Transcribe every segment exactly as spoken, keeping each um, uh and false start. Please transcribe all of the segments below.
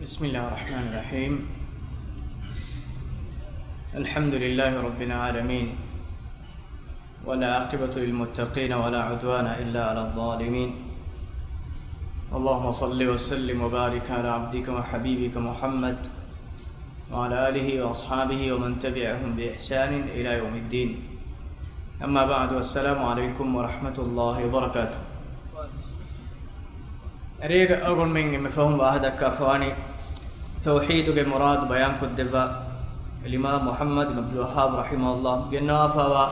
بسم الله الرحمن الرحيم. الحمد لله رب العالمين، والعاقبة للمتقين، ولا عدوان إلا على الظالمين. اللهم صل وسلم وبارك على عبدك وحبيبك محمد وعلى آله وأصحابه ومن تبعهم بإحسان إلى يوم الدين. أما بعد، السلام عليكم ورحمة الله وبركاته. ރޭގަ އަޅުގަނޑުމެން އެންމެ ފަހުން ވާހަކަދައްކާފަވާނީ، ތައުޙީދުގެ މުރާދު ބަޔާންކޮށްދެއްވާ އިމާމް މުޙައްމަދު ބިން ޢަބްދުލް ވައްހާބް ރަޙިމަހުﷲ ގެންނަވާފަވާ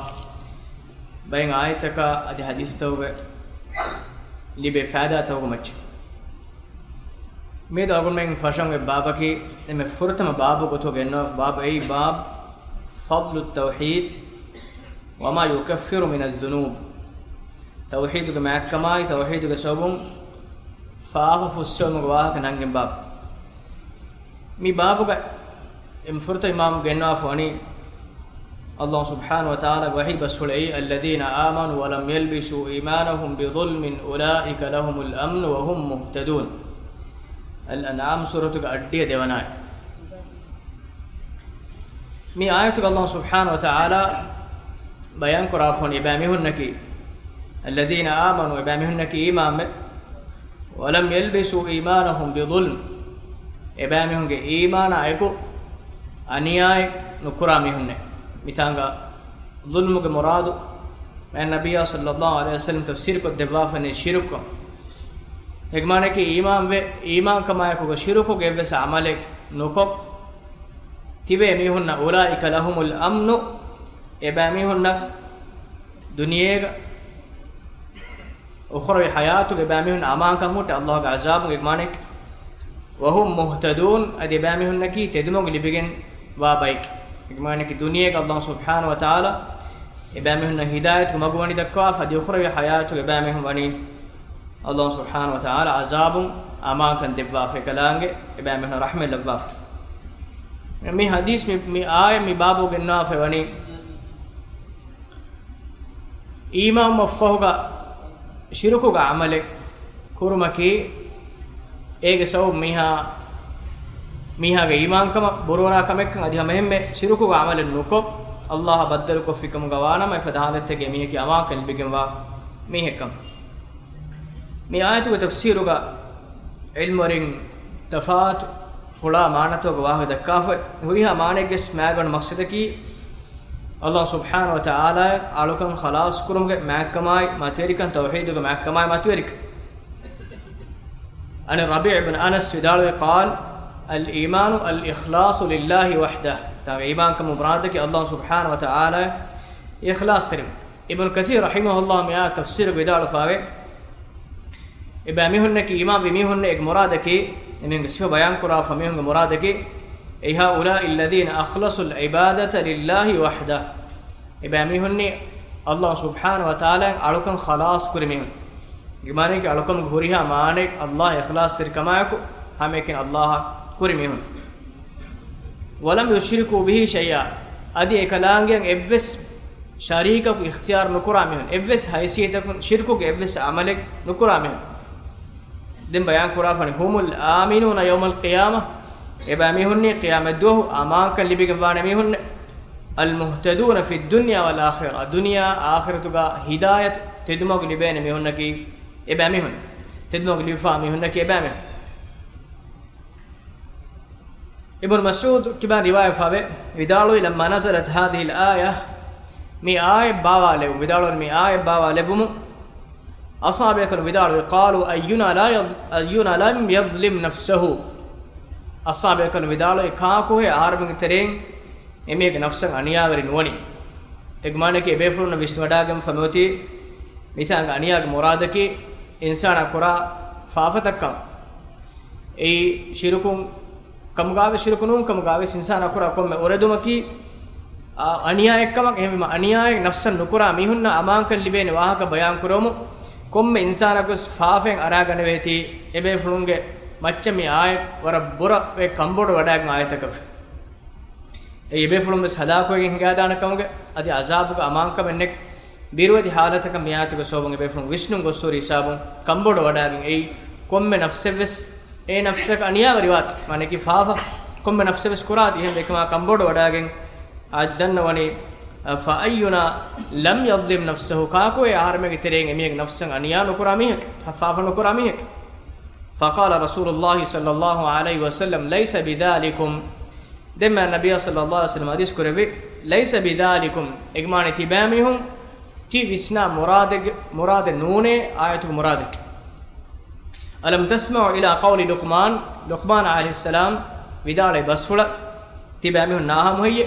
ބައެއް އާޔަތަކާ އަދި ޙަދީޘްތަކުގެ ލިބޭ ފައިދާތަކުގެ މައްޗަށް. މިއަދު އަޅުގަނޑުމެން ފަށަން އޮތް ބާބަކީ، އެންމެ ފުރަތަމަ ބާބު ގޮތުގަ ގެންނަވާ ބާބު، އެއީ ބާބު فضل التوحيد وما يكفر من الذنوب. ތައުޙީދުގެ މާތްކަމާއި، ތައުޙީދުގެ ސަބަބުން ފާފަ ފުއްސެވުމުގެ ވާހަކަ ނަންގެން ބާބު. މި ބާބުގަ އެންމެ ފުރަތަމަ އިމާމް ގެންނަވާފަ ވަނީ، ﷲ ސުބްޙާނަހޫ ވަތަޢާލާގެ ވަޙީ ބަސްފުޅު އެއީ، الذين آمنوا ولم يلبسوا إيمانهم بظلم أولئك لهم الأمن وهم مهتدون. އަލްއަންޢާމް ސޫރަތުގެ އައްޑިހަ ދެވަނަ އާޔަތް. މި އާޔަތުގަ ﷲ ސުބްޙާނަހޫ ވަތަޢާލާ ބަޔާންކުރާފަ ވަނީ އެބައިމީހުންނަކީ، الذين آمنوا، އެބައިމީހުންނަކީ އީމާންވެ، ولم يلبسوا إيمانهم بظلم، އެބައިމީހުންގެ އީމާނާ އެކު އަނިޔާއެއް ނުކުރާ މީހުންނެއް. މިތާނގަ ޒުލްމުގެ މުރާދު މާތް ނަބިއްޔާ ޞައްލައްލާހު ޢަލައިހި ވަސައްލަމް ތަފްސީރު ކޮށްދެއްވާފަ ވަނީ ޝިރުކު. އޭގެ މާނައަކީ އީމާންވެ، އީމާންކަމާއެކުގަ ޝިރުކުގެ އެއްވެސް ޢަމަލެއް ނުކޮށް ތިބޭ މީހުންނަށް، أولئك لهم الأمن، އެބައިމީހުންނަށް ދުނިޔޭގަ އުޚްރަވީ ޙަޔާތުގަ އެބައިމީހުން އަމާންކަން ހުއްޓޭ ﷲގެ ޢަޒާބުން. އޭގެ މާނައަކީ، وهم مهتدون، އަދި އެބައިމީހުންނަކީ ތެދުމަގު ލިބިގެން ވާ ބައެކޭ. އޭގެ މާނައަކީ، ދުނިޔޭގަ ﷲ ސުބްޙާނަހޫ ވަތަޢާލާ އެބައިމީހުންނަށް ހިދާޔަތުގެ މަގު ވަނީ ދައްކަވާފަ، އަދި އުޚްރަވީ ޙަޔާތުގަ އެބައިމީހުން ވަނީ ﷲ ސުބްޙާނަހޫ ވަތަޢާލާ ޢަޒާބުން އަމާންކަން ދެއްވާފަ، އެކަލާނގެ އެބައިމީހުން ރަޙްމަތް ލައްވާފަ. މި ޙަދީޘް މި، މި އާޔަތް މި ބާބު ގެންނާފަ ވަނީ، އީމާންވުމަށްފަހުގަ ޝިރުކުގެ ޢަމަލެއް ކުރުމަކީ، އޭގެ ސަބަބު މީހާ، މީހާގެ އީމާންކަމަށް ބުރުވަރާ ކަމެއްކަން އަދި ހަމައެހެންމެ ޝިރުކުގެ ޢަމަލެއް ނުކޮށް، ﷲއަށް ބައްދަލުކޮށްފިކަމުގަ ވާނަމަ، އެފަދަ ޙާލަތެއްގައި މީހަކީ އަމާންކަން ލިބިގެންވާ މީހެއްކަން. މި އާޔަތުގެ ތަފްސީރުގަ ޢިލްމުވެރިން ތަފާތު ފުޅާ މާނަތަކުގެ ވާހަކަ ދައްކާފަ، ހުރިހާ މާނައެއްގެ މާގަނޑު މަޤްޞަދަކީ، ﷲ ސުބްޙާނަހޫ ވަތަޢާލާއަށް އަޅުކަން ޚަލާޞް ކުރުމުގެ މާތްކަމާއި މަތިވެރިކަން، ތައުޙީދުގެ މާތްކަމާއި މަތިވެރިކަން. ޢަން ރަބީޢު ބިން އަނަސް ވިދާޅުވި، قال، الإيمان الإخلاص لله وحده. ތާގެ އީމާންކަމުގެ މުރާދަކީ ﷲ ސުބްޙާނަހޫ ވަތަޢާލާއަށް އިޚްލާޞްތެރިވުން. އިބްނު ކަޘީރު ރަޙިމަހުﷲ މިއާ ތަފްސީރުގަ ވިދާޅުވެފަވޭ، އެބައިމީހުންނަކީ އީމާންވި މީހުންނޭ. އޭގެ މުރާދަކީ، އެމީހުންގެ ސިފަ ބަޔާންކުރާފަ މީހުންގެ މުރާދަކީ، أي هؤلاء الذين أخلصوا العبادة لله وحده. އެބައިމީހުންނީ ﷲ ސުބްޙާނަހޫ ވަތަޢާލާއަށް އަޅުކަން ޚަލާޞް ކުރި މީހުން. އޭގެ މާނައަކީ އަޅުކަމުގެ ހުރިހާ މާނައެއް ﷲއަށް އިޚްލާޞްތެރިކަމާއެކު ހަމައެކަނި ﷲއަށް ކުރި މީހުން. ولم يشركوا به شيئا. އަދި އެކަލާނގެއަށް އެއްވެސް ޝަރީކަކު އިޚްތިޔާރު ނުކުރާ މީހުން، އެއްވެސް ހައިސިއްޔަތަކުން ޝިރުކުގެ އެއްވެސް ޢަމަލެއް ނުކުރާ މީހުން. ދެން ބަޔާން ކުރާފަނި، هم الآمنون يوم القيامة، އެބައިމީހުންނީ ޤިޔާމަތްދުވަހު އަމާންކަން ލިބިގެން ވާނެ މީހުންނެއް. المهتدون في الدنيا والآخرة، ދުނިޔެ އާޚިރަތުގަ ހިދާޔަތު ތެދުމަގު ލިބޭނެ މީހުންނަކީ އެބައިމީހުން. ތެދުމަގު ލިބިފާ މީހުންނަކީ އެބައިމީހުން. އިބްނު މަސްޢޫދު ކިބާ ރިވާޔަތްވެފަވޭ، ވިދާޅުވީ، لما نزلت هذه الآية، މި އާޔަތް ބާވާލެވު، ވިދާޅުވަނީ މި އާޔަތް ބާވާލެއްވުމުން، އަޞްޙާބުބޭކަލުން ވިދާޅުވީ، قالوا أينا لا يظ-، أينا لم يظلم نفسه. އަޞްޙާބުބޭކަލުން ވިދާޅުވީ، ކާކުހޭ އަހަރުމެންގެ ތެރެއިން އެމީހެއްގެ ނަފްސަށް އަނިޔާވެރި ނުވަނީ؟ އޭގެ މާނައަކީ އެބޭފުޅުންނަށް ވިސްނަވަޑާގެންފަ މިއޮތީ މިތާނގަ އަނިޔާގެ މުރާދަކީ އިންސާނާ ކުރާ ފާފަތައްކަން. އެއީ ޝިރުކުން ކަމުގާވެސް، ޝިރުކު ނޫން ކަމުގާވެސް އިންސާނާ ކުރާ ކޮންމެ އުރެދުމަކީ، އާ، އަނިޔާއެއްކަމަށް. އެހެންވީމަ އަނިޔާއެއް ނަފްސަށް ނުކުރާ މީހުންނަށް އަމާންކަން ލިބޭނެ ވާހަކަ ބަޔާން ކުރަމު، ކޮންމެ އިންސާނަކުވެސް ފާފައިން އަރާގަނެވޭތީ އެބޭފުޅުންގެ މައްޗަށް މި އާޔަތް ވަރަށް ބުރަވެ ކަންބޮޑުވަޑައިގެން އާޔަތަކަށް. އެއީ އެބޭފުޅުން ވެސް ހަލާކުވެގެން ހިނގާދާނެ ކަމުގެ އަދި އަޒާބުގެ އަމާންކަމެއް ނެތް ބިރުވެތި ހާލަތަކަށް މި އާޔަތުގެ ސަބަބުން އެބޭފުޅުން ވިސްނުން ގޮއްސުރި ހިސާބުން ކަންބޮޑުވަޑައިގެން އެއީ ކޮންމެ ނަފްސެއްވެސް އެ ނަފްސަކަށް އަނިޔާވެރިވާތީ، މާނައަކީ ފާފަ ކޮންމެ ނަފްސެއް ވެސް ކުރާތީ، އެހެން އެކަމާ ކަންބޮޑުވަޑައިގެން އާ ދަންނަވަނީ، އަ، فأينا لم يظلم نفسه، ކާކުއޭ އަހަރުމެންގެ ތެރެއިން އެމީހެއް ނަފްސަށް އަނިޔާ ނުކުރާ މީހެއް، ފާފަ ނުކުރާ މީހެއް؟ فقال رسول الله صلى الله عليه وسلم ليس بذلكم. ދެން މާ ނަބިއްޔާ صلى الله عليه وسلم ޙަދީޘް ކުރެއްވި، ليس بذلكم، އެގެ މާނަ ތިބާމީހުން ތި ވިސްނާ މުރާދެއްގެ، މުރާދެއް ނޫނޭ އާޔަތުގެ މުރާދަކީ. ألم تسمعوا إلى قول لقمان، ލުޤްމާން ޢަލައިހިއްސަލާމް ވިދާޅުވި ބަސްފުޅަށް ތިބާމީހުން ނާހަމު ހެއްޔޭ؟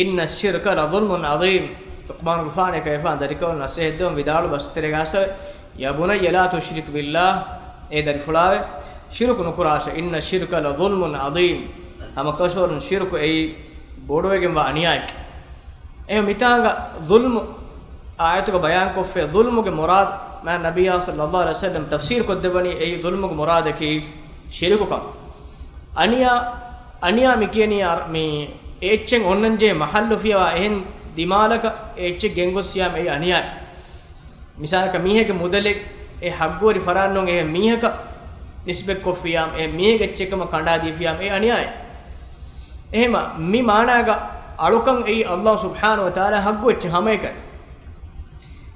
إن الشرك لظلم عظيم. ލުޤްމާނުގެފާނޭ ކަލޭގެފާނު ދަރިކަލުން ނަސޭހަތްދެއްވަން ވިދާޅުވި ބަސް ތެރޭގަ އައިސް، يا بني لا تشرك بالله، އޭ ދަރިފުޅާއޭ، ޝިރުކު ނުކުރާށޭ، إن الشرك لظلم عظيم، ހަމަކަށަވަރުން ޝިރުކު އެއީ ބޮޑުވެގެންވާ އަނިޔާއެކޭ. އެހެން މިތާނގަ ޒުލްމު އާޔަތުގަ ބަޔާންކޮށްފައި، ޒުލްމުގެ މުރާދު މާ ނަބިއްޔާ صلى الله عليه وسلم ތަފްސީރު ކޮށްދެއްވަނީ އެއީ ޒުލްމުގެ މުރާދަކީ ޝިރުކުކަން. އަނިޔާ، އަނިޔާ މި ކިޔަނީ އަރ-، މި އެއްޗެއް އޮންނަންޖެހޭ މަޙައްލު ފިޔަވާ އެހެން ދިމާލަކަށް އެ އެއްޗެއް ގެންގޮސް ސިޔާމް އެއީ އަނިޔާ. މިސާލަކަށް މީހެއްގެ މުދަލެއް އެ ހައްގުވެރި ފަރާތް ނޫން އެހެން މީހަކަށް ނިސްބަތްކޮށްފިޔާމް، އެ މީހެއްގެ އެއްޗެއްކަމަށް ކަނޑާދީފިޔާމް އެ އަނިޔާއެއް. އެހެމަ މި މާނާގަ އަޅުކަން އެއީ ﷲ ސުބްޙާނަހޫ ވަތަޢާލާ ހައްގު އެއްޗެއް ހަމައެކަނި.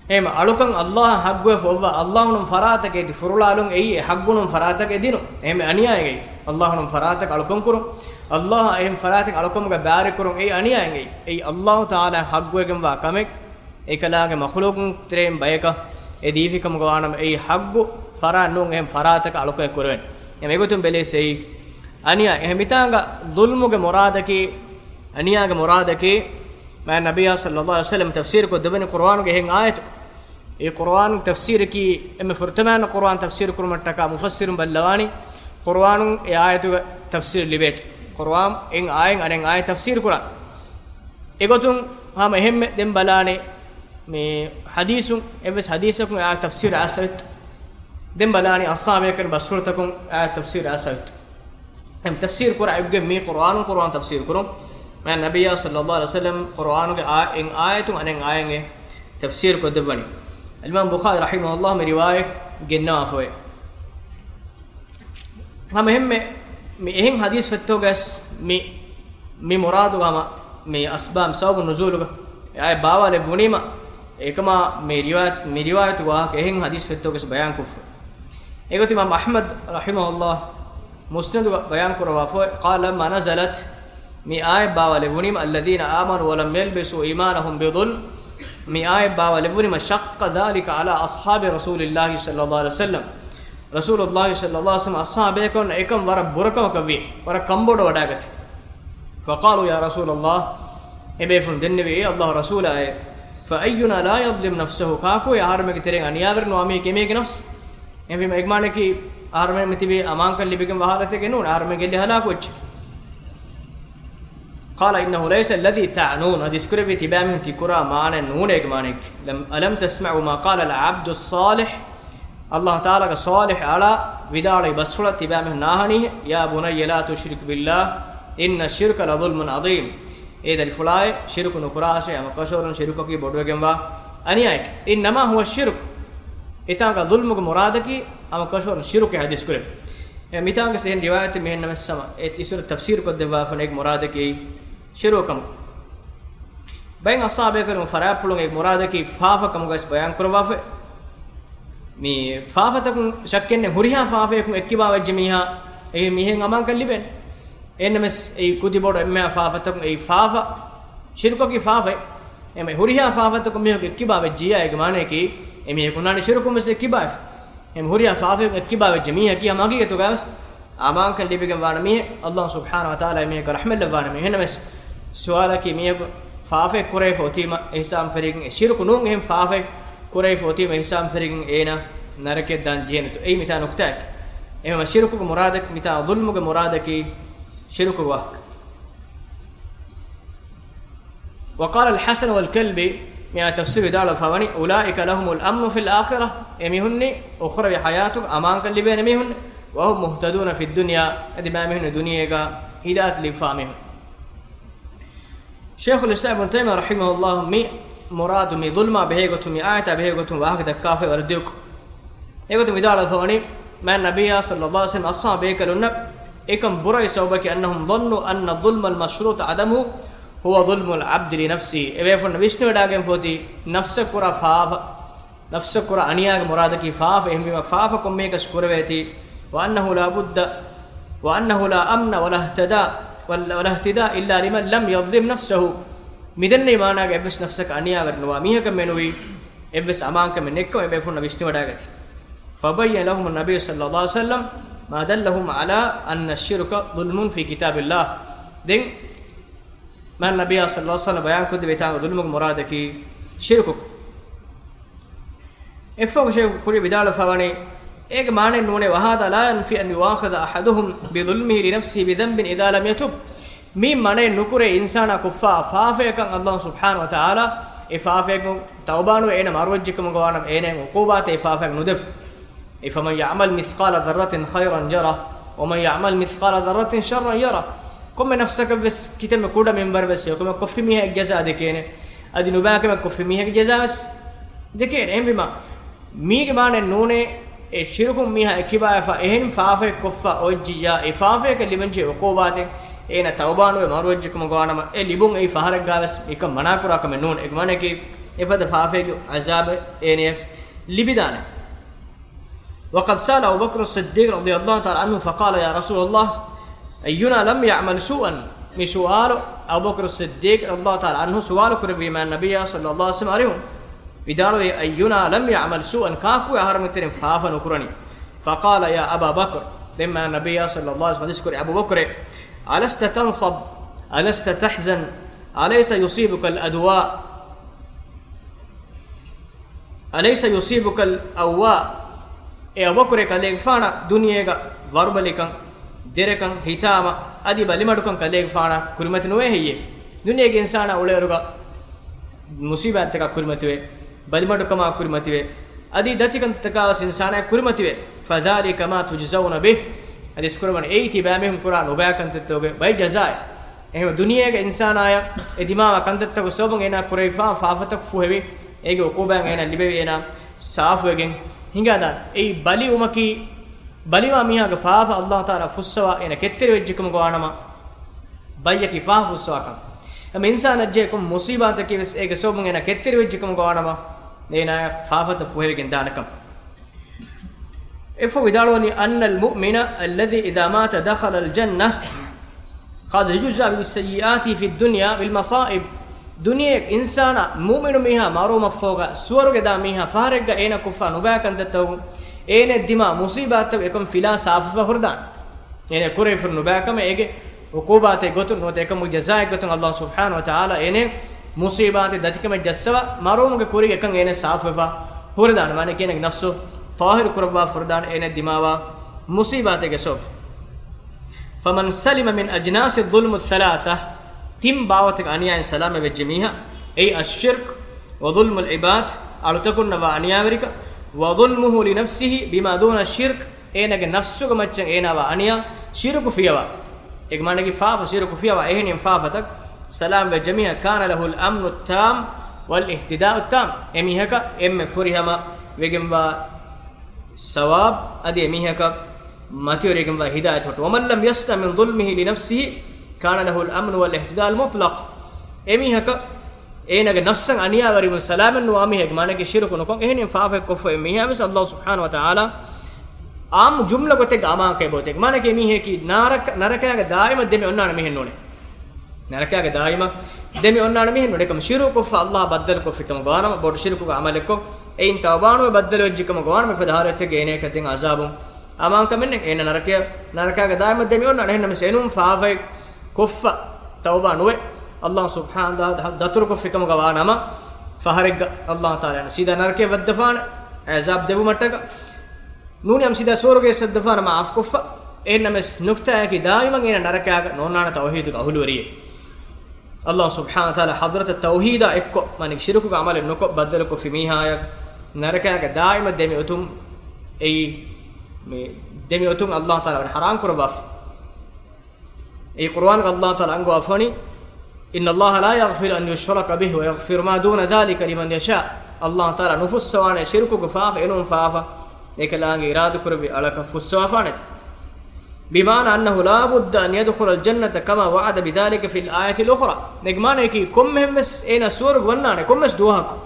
އެހެމަ އަޅުކަން ﷲ އަށް ހައްގުވެފަ އޮއްވާ ﷲ ނޫން ފަރާތަކަށް އެދި ފުރޮޅާލުން އެއީ އެ ހައްގު ނޫން ފަރާތަކަށް އެދިނު. އެހެމަ އަނިޔާއެއް އެއީ. ﷲ ނޫން ފަރާތަކަށް އަޅުކަން ކުރުން، ﷲ އަށް އެހެން ފަރާތަކަށް އަޅުކަމުގަ ބާރެއް ކުރުން އެއީ އަނިޔާއެއް އެއީ. އެއީ ﷲ ތަޢާލާ ހައްގުވެގެންވާ ކަމެއް. އެކަލާގެ މަޚުލޫޤުން ތެރެއިން ބަޔަކަށް އެ ދީފިކަމުގަ ވާނަމަ، އެއީ ހައްގު ފަރާތް ނޫން އެހެން ފަރާތަކަށް އަޅުކަން ކުރެވެން. އެހެން އެގޮތުން ބެލިޔަސް އެއީ އަނިޔާ. އެހެން މިތާނގަ ޒުލްމުގެ މުރާދަކީ، އަނިޔާގެ މުރާދަކީ، މާ ނަބިއްޔާ صلى الله عليه وسلم ތަފްސީރު ކޮށްދެއްވަނީ ޤުރުއާނުގެ އެހެން އާޔަތު. އެ ޤުރުއާނު ތަފްސީރަކީ، އެންމެ ފުރަތަމަ ޤުރުއާން ތަފްސީރު ކުރުމަށްޓަކާ މުފައްސިރުން ބައްލަވާނީ، ޤުރުއާނުން އެ އާޔަތުގެ ތަފްސީރު ލިބޭތޯ. ޤުރުއާން އެއް އާޔަތް އަނެއް އާޔަތް ތަފްސީރު ކުރާނީ. އެގޮތުން ހަމަ އެހެންމެ ދެން ބަލާނީ މި ޙަދީޘުން، އެއްވެސް ޙަދީޘަކުން އެ އާޔަތް ތަފްސީރު އައިސްފަވޭތޯ. ދެން ބަލާނީ އަޞްޙާބޭކަން ބަސްފުޅުތަކުން އެ އާޔަތް ތަފްސީރު އައިސްފަވޭތޯ. އެހެން ތަފްސީރު ކުރާ އެއްގޮތް މީ ޤުރުއާނުން، ޤުރުއާން ތަފްސީރު ކުރުން. މާ ނަބިއްޔާ صلى الله عليه وسلم ޤުރުއާނުގެ އާ-، އެއް އާޔަތުން އަނެއް އާޔަތް ތަފްސީރު ކޮށްދެއްވަނީ. އަލްއިމާމް ބުޚާރީ ރަޙިމަހުﷲ މި ރިވާޔަތް ގެންނަވާފަވޭ. ހަމަ އެހެންމެ މި އެހެން ޙަދީޘް ފޮތްތަކުގަސް މި، މި މުރާދުގަ ހަމަ މި އަސްބާބު ސަބަބު ނުޒޫލުގަ އެ އާޔަތް ބާވާލެއްވުނީމަ، އެކަމާ މި ރިވާޔަތް، މި ރިވާޔަތު ވާހަކަ އެހެން ޙަދީޘް ފޮތްތަކުގަސް ބަޔާންކޮށްފަ. އެގޮތުން އިމާމް އަޙްމަދު ރަޙިމަހުﷲ މުސްނަދުގަ ބަޔާން ކުރައްވާފަ، قال لما نزلت، މި އާޔަތް ބާވާލެއްވުނީމަ، الذين آمنوا ولم يلبسوا إيمانهم بظلم، މި އާޔަތް ބާވާލެއްވުނީމަ، شق ذلك على أصحاب رسول الله صلى الله عليه وسلم، ރަސޫލުﷲ صلى الله عليه وسلم އަޞްޙާބޭކަން އެކަން ވަރަށް ބުރަކަމަކަށްވި، ވަރަށް ކަންބޮޑުވަޑައިގަތީ. فقالوا يا رسول الله، އެބޭފުޅުން ދެންނެވި، އޭ ﷲ ރަސޫލާއޭ، فأينا لا يظلم نفسه، ކާކުއޭ އަހަރުމެންގެ ތެރެއިން އަނިޔާވެރި ނުވާ މީހަކީ އެމީހެއްގެ ނަފްސު؟ އެހެންވީމަ އެގެ މާނައަކީ އަހަރުމެން މިތިބީ އަމާންކަން ލިބިގެން ވާ ޙާލަތެއްގައި ނޫން، އަހަރުމެން ގެއްލި ހަލާކުވެއްޖެ. قال إنه ليس الذي تعنون، ޙަދީޘް ކުރެއްވީ ތިބާމީހުން ތި ކުރާ މާނައެއް ނޫނޭ އެގެ މާނައަކީ. لم، ألم تسمعوا ما قال العبد الصالح، ﷲ ތަޢާލާގެ ޞާލިޙް އަޅާ ވިދާޅުވި ބަސްފުޅަށް ތިބާމީހުން ނާހަނީހޭ، يا بني لا تشرك بالله إن الشرك لظلم عظيم، އޭ ދަރިފުޅާއޭ، ޝިރުކު ނުކުރާށޭ، ހަމަކަށަވަރުން ޝިރުކަކީ ބޮޑުވެގެންވާ އަނިޔާއެކޭ. إنما هو الشرك، އެތާނގަ ޒުލްމުގެ މުރާދަކީ ހަމަކަށަވަރުން ޝިރުކޭ ޙަދީޘް ކުރެއްވި. އެ މިތާނގަސް އެހެން ރިވާޔަތެއް މިހެން ނަމަސް ހަމަ އެ އިސުރަ ތަފްސީރު ކޮށްދެއްވާފަނޭ އެގެ މުރާދަކީ ޝިރުކުކަމު. ބައެއް އަޞްޙާބޭކަލުން ފަރާތްޕުޅުން އެ މުރާދަކީ ފާފަ ކަމުގަސް ބަޔާން ކުރައްވާފަ. މި ފާފަތަކުން ޝައްކެއްނެތް ހުރިހާ ފާފަޔަކުން އެއްކިބާ ވެއްޖެ މީހާ، އެ މީހެއް އަމާންކަން ލިބޭނެ. އެހެންނަމަސް އެއީ ކުދި ބޮޑު އެންމެހާ ފާފަތަކުން އެއީ ފާފަ، ޝިރުކަކީ ފާފައެއް. އެމެ ހުރިހާ ފާފަތަކުން މީހަކު އެއްކިބާ ވެއްޖިއްޔާ އޭގެ މާނައަކީ އެމީހަކު ހުންނާނެ ޝިރުކުން ވެސް އެއްކިބާވެފަ. އެމެ ހުރިހާ ފާފަޔަކުން އެއްކިބާ ވެއްޖެ މީހަކީ ހަމަ ހަގީގަތުގަވެސް އަމާންކަން ލިބިގެން ވާނެ މީހެއް، ﷲ ސުބްޙާނަހޫ ވަތަޢާލާ އެމީހަކަށް ރަޙްމަތް ލައްވާނެ މީހެއް. އެހެންނަމަސް ސުވާލަކީ މީހަކު ފާފައެއް ކުރެވިފަ އޮތީމަ އެހިސާބުން ފެށިގެން އެ ޝިރުކު ނޫން އެހެން ފާފައެއް ކުރެވިފަ އޮތީމަ އެހިސާބުން ފެށިގެން އޭނާ ނަރަކަޔަށް ދާން ޖެހޭނެތޯ؟ އެއީ މިތާ ނުކުތާއެކޭ. އެހެންވީމަ ޝިރުކުގެ މުރާދަކީ، މިތާ ޒުލްމުގެ މުރާދަކީ ޝިރުކު ވާހަކަ. وقال الحسن والكلبي، މިއާ ތަފްސީރު ވިދާޅުވެފަވަނީ، أولئك لهم الأمن في الآخرة، އެމީހުންނީ އުޚްރަވީ ޙަޔާތުގަ އަމާންކަން ލިބޭނެ މީހުން، وهم مهتدون في الدنيا، އަދި މާމީހުން ދުނިޔޭގަ ހިދާޔަތް ލިބިފާ މީހުން. ޝޭޚުލް އިސްލާމް އިބްނު ތައިމިއްޔާ ރަޙިމަހުﷲ މި މުރާދު މި ޒުލްމާ ބެހޭގޮތުން، މި އާޔަތާ ބެހޭގޮތުން ވާހަކަ ދައްކާފައި ވަރަށް ދިޔުކޮށް، އެގޮތުން ވިދާޅުވެފަވަނީ، މާތް ނަބިއްޔާ ޞައްލައްލާހު ޢަލައިހި ވަސައްލަމަ އައްސަހާބީ ބޭކަލުންނަށް އެކަން ބުރައި ސަބަބަކީ، أنهم ظنوا أن الظلم المشروط عدمه هو ظلم العبد لنفسه. އެބޭފުޅުން ވިސްނިވަޑައިގެން ފޯތީ، ނަފްސަށް ކުރާ ފާފަ، ނަފްސަށް ކުރާ އަނިޔާގެ މުރާދަކީ ފާފަ، އެހެންވީމަ ފާފަ ކޮންމެއަކަސް ކުރެވޭތީ، وأنه لا بد، وأنه لا أمن ولا اهتداء، ولا، ولا اهتداء إلا لمن لم يظلم نفسه. މިދެންނެވި މާނާގަ އެއްވެސް ނަފްސަކަށް އަނިޔާވެރި ނުވާ މީހަކަށް މެނުވީ އެއްވެސް އަމާންކަމެއް ނެތްކަމަށް އެބޭފުޅުންނަށް ވިސްނިވަޑައިގަތީ. فبين لهم النبي صلى الله عليه وسلم ما دلهم على أن الشرك ظلم في كتاب الله. ދެން މާތް ނަބިއްޔާ ޞައްލައްލާހު ޢަލައިހި ވަސައްލަމަ ބަޔާންކޮށްދެއްވި އެތާނގަ ޒުލްމުގެ މުރާދަކީ ޝިރުކު. އެއަށްފަހު ޝައިޚު ކުރިޔަށް ވިދާޅުވެފަވަނީ، އޭގެ މާނައެއް ނޫނޭ، وهذا لا ينفي أن يؤاخذ أحدهم بظلمه لنفسه بذنب إذا لم يتب. މި މަނައެއް ނުކުރޭ އިންސާނާ ކޮށްފާ ފާފަޔަކަށް އައްލާހު ސުބްޙާނަހު ވަތަޢާލާ އެ ފާފަޔަކުން ތައުބާނުވެ އޭނަ މަރުވެއްޖެކަމުގަ ވާނަމަ އޭނައަށް ޢުޤޫބާތެއް އެ ފާފަޔަކަށް ނުދެއްވު. އެ، فمن يعمل مثقال ذرة خيرا يره ومن يعمل مثقال ذرة شرا يره. ކޮންމެ ނަފްސަކަށްވެސް ކިތަންމެ ކުޑަ މިންވަރުވެސް ކޮންމެ ކޮށްފި މީހާ އެއްޖަޒާ ދެކޭނެ. އަދި ނުބައިކަމެއް ކޮށްފި މީހާގެ ޖަޒާވެސް ދެކޭނެ. އެހެންވީމަ، މީގެ މާނައެއް ނޫނޭ، އެ ޝިރުކުން މީހާ އެކިބާވެފަ އެހެން ފާފައެއް ކޮށްފަ އޮތްޖިއްޔާ، އެ ފާފަޔަކަށް ލިބެންޖެހޭ ޢުޤޫބާތެއް އޭނަ ތައުބާނުވެ މަރުވެއްޖެކަމުގަ ވާނަމަ، އެ ލިބުން އެއީ ފަހަރެއްގާވެސް މިކަން މަނާކުރާ ކަމެއް ނޫން. އެގެ މާނައަކީ، އެފަދަ ފާފައެއްގެ ޢަޒާބެއް އޭނަޔަށް ލިބިދާނެ. وقد سأل أبو بكر الصديق رضي الله تعالى عنه فقال: يا رسول الله، أينا لم يعمل سوءا؟ މި ސުވާލު އަބޫބަކުރު ޞިއްދީޤް ރަޟިޔަﷲ ތަޢާލާ ޢަންހު ސުވާލު ކުރެއްވީ މާތް ނަބިއްޔާ ޞައްލައްލާހު ޢަލައިހި ވަސައްލަމަ އަރިހުން. ވިދާޅުވީ، أينا لم يعمل سوءا؟ ކާކު އަހަރުމެން ތެރެއިން ފާފަ ނުކުރަނީ؟ فقال: يا أبا بكر، ދެން މާތް ނަބިއްޔާ ޞައްލައްލާހު ޢަލައިހި ވަސައްލަމަ ޙަދީޘް ކުރޭ، އަބޫބަކުރޭ، ألست تنصب؟ ألست تحزن؟ أليس يصيبك الأدواء؟ أليس يصيبك الأواء؟ އޭ އަބޫބަކުރޭ، ކަލޭގެފާނަށް ދުނިޔޭގަ ވަރުބަލިކަން، ދެރަކަން، ހިތާމަ އަދި ބަލިމަޑުކަން ކަލޭގެފާނަށް ކުރިމަތި ނުވޭ ހެއްޔޭ؟ ދުނިޔޭގެ އިންސާނާ އުޅޭއިރުގަ މުޞީބާތްތަކާ ކުރިމަތިވެ، ބަލިމަޑުކަމާ ކުރިމަތިވެ، އަދި ދަތިކަންތަކާ ވެސް އިންސާނާ ކުރިމަތިވެ. فذلك ما تجزون به. ޙަދީޘް ކުރައްވަނީ، އެއީ ތިބާމީހުން ކުރާ ނުބައި ކަންތައްތަކުގެ ބައެއް ޖަޒާއެއް. އެހެންވެ، ދުނިޔޭގެ އިންސާނާޔަށް އެ ދިމާވާ ކަންތައްތަކުގެ ސަބަބުން އޭނާ ކުރެވިފާ ފާފަތަކު ފުހެވި، އޭގެ ޢުޤޫބާތް އޭނާ ލިބެވި، އޭނާ ސާފުވެގެން ހިނގާދާނެ. އެއީ ބަލިވުމަކީ، ބަލިވާ މީހާގެ ފާފަ އައްލާހު ތަޢާލާ ފުއްސަވާ އޭނާ ކެތްތެރިވެއްޖެކަމުގަ ވާނަމަ، ބައްޔަކީ ފާފަ ފުއްސަވާކަން. އެމަ އިންސާނަށް ޖެހޭ ކޮން މުޞީބާތަކީ ވެސް އޭގެ ސަބަބުން އޭނާ ކެތްތެރިވެއްޖެކަމުގަ ވާނަމަ، އޭނާޔަށް ފާފަތައް ފުހެވިގެން ދާނެކަން. އެއަށްފަހު ވިދާޅުވަނީ، أن المؤمن الذي إذا مات دخل الجنة قد جزي بسيئاته في الدنيا بالمصائب. ދުނިޔޭގެ އިންސާނާ، މުއުމިނު މީހާ މަރުވުމަށްފަހުގަ ސުވަރުގެ ދާ މީހާ ފަހަރެއްގަ އޭނާ ކޮށްފާ ނުބައި ކަންތައްތަކުން އޭނަ ދިމާ މުޞީބާތަކު އެކަން ފިލާ ސާފުވެފަ ހުރެދާނެ. އޭނަ ކުރެވިފަ ހުރި ނުބައިކަމެއް އޭގެ ޢުޤޫބާތެއް ގޮތުން ނުވަތަ އެކަމުގެ ޖަޒާއެއް ގޮތުން އައްލާހު ސުބްޙާނަހު ވަތަޢާލާ އޭނަ މުޞީބާތެއް ދަތިކަމެއް ޖައްސަވާ، މަރުވުމުގެ ކުރީގަ އެކަން އޭނަ ސާފުވެފަ ހުރެދާނެ. މާނައަކީ އޭނަގެ ނަފްސު ޠާހިރު ކުރައްވާ ހުރެދާނެ އޭނަ ދިމާވާ މުޞީބާތެއްގެ ސަބަބުން. فمن سلم من أجناس الظلم الثلاثة، ތިން ބާވަތުގެ އަނިޔާއިން ސަލާމަތް ވެއްޖެ މީހާ، އެއީ الشرك وظلم العباد، އަޅުތަކުންނަށް ވާ އަނިޔާވެރިކަން، وظلمه لنفسه بما دون الشرك، އޭނާގެ ނަފްސުގެ މައްޗަށް އޭނާ ވާ އަނިޔާ ޝިރުކު ފިޔަވާ. އޭގެ މާނައަކީ ފާފަ ޝިރުކު ފިޔަވާ އެހެނިހެން ފާފަތައް ސަލާމަތް ވެއްޖެ މީހާ، كان له الأمن التام والاهتداء التام. އެމީހަކަށް އެންމެ ފުރިހަމަ ވެގެންވާ ސަވާބު އަދި އެމީހަކަށް މަތިވެރިވެގެންވާ ހިދާޔަތު ހުއްޓު. ومن لم يستأمن ظلمه لنفسه كان له الأمن والاهتداء المطلق. އެމީހަކަށް އޭނާގެ ނަފްސަށް އަނިޔާވެރިވުން ސަލާމަތް ނުވާ މީހެއްގެ މާނައަކީ ޝިރުކު ނުކޮށް އެހެނިހެން ފާފައެއް ކޮށްފަ އެ މީހާ ވެސް އައްލާހު ސުބްޙާނަހު ވަތަޢާލާ އާއްމު ޖުމްލަ ގޮތެއްގަ އަމާންކަން ބޮތެއް. މާނައަކީ މީހަކީ ނާރަކަ-، ނަރަކަޔާގެ ދާއިމަށް ދެމި އޮންނާނެ މީހެއް ނޫނޭ. ނަރަކަޔާގެ ދާއިމަށް ދެމި އޮންނާނެ މީހެއް ނޫނޭ. އެކަމަ ޝިރުކު ކޮށްފަ އައްލާހަށް ބައްދަލު ކޮށްފިކަމުގަ ވާނަމަ، ބޮޑު ޝިރުކުގަ ޢަމަލެއްކޮށް، އެއިން ތައުބާނުވެ ބައްދަލުވެއްޖެކަމުގަ ވާނަމަ، އެފަދަ ޙާލަތެއްގަ އޭނަޔަކަށް ދެން ޢަޒާބުން އަމާންކަމެއް ނެތް. އޭނަ ނަރަކަޔަށް، ނަރަކަޔާގެ ދާއިމަށް ދެމި އޮންނާނެ. އެހެންނަމަވެސް އެނޫން ފާފައެއް ކޮށްފަ ތައުބާ ނުވެ، އައްލާހު ސުބްޙާނަހު ވަތަޢާލާ ދަތުރުކޮށްފިކަމުގަ ވާނަމަ، ފަހަރެއްގަ އައްލާހު ތަޢާލާ އޭނަ ސީދާ ނަރަކަޔަށް ވައްދަފާނެ، ޢަޒާބު ދެއްވުމަށްޓަކާ. ނޫނީ އަމް ސީދާ ސުވަރުގެ ސައްދަފާނަމަ ޢަފުކޮށްފަ. އެހެންނަމަވެސް ނުކްތާއަކީ ދާއިމަށް އޭނަ ނަރަކަޔާގަ ނޯންނާނެ ތައުޙީދުގެ އަހުލުވެރިއެއް. އައްލާހު ސުބްޙާނަހު ވަތަޢާލާ ޙަޟްރަތަށް ތައުޙީދާ އެއްކޮށް، މާނައަކީ ޝިރުކުގެ ޢަމަލެއް ނުކޮށް ބައްދަލުކޮށްފި މީހާޔަށް ނަރަކަޔާގެ ދާއިމަށް ދެމި އޮތުން އެއީ، މި ދެމި އޮތުން އައްލާހު ތަޢާލާ ވަނީ ޙަރާމް ކުރައްވާފަ. އެއީ ޤުރުއާނުގަ އައްލާހު ތަޢާލާ އަންގަވާފަވަނީ، إن الله لا يغفر أن يشرك به ويغفر ما دون ذلك لمن يشاء. އައްލާހު ތަޢާލާ ނުފުއްސަވާނެ ޝިރުކުގެ ފާފަ، އެނޫން ފާފަ، އެކަލާނގެ އިރާދަކުރެއްވި އަޅަކަށް ފުއްސަވާފާނެތެ. بمعنى أنه لا بد أن يدخل الجنة كما وعد بذلك في الآية الأخرى. އޭގެ މާނައަކީ ކޮންމެހެން ވެސް އޭނާ ސުވަރުގެ ވަންނާނެ ކޮންމެސް ދުވަހަކު.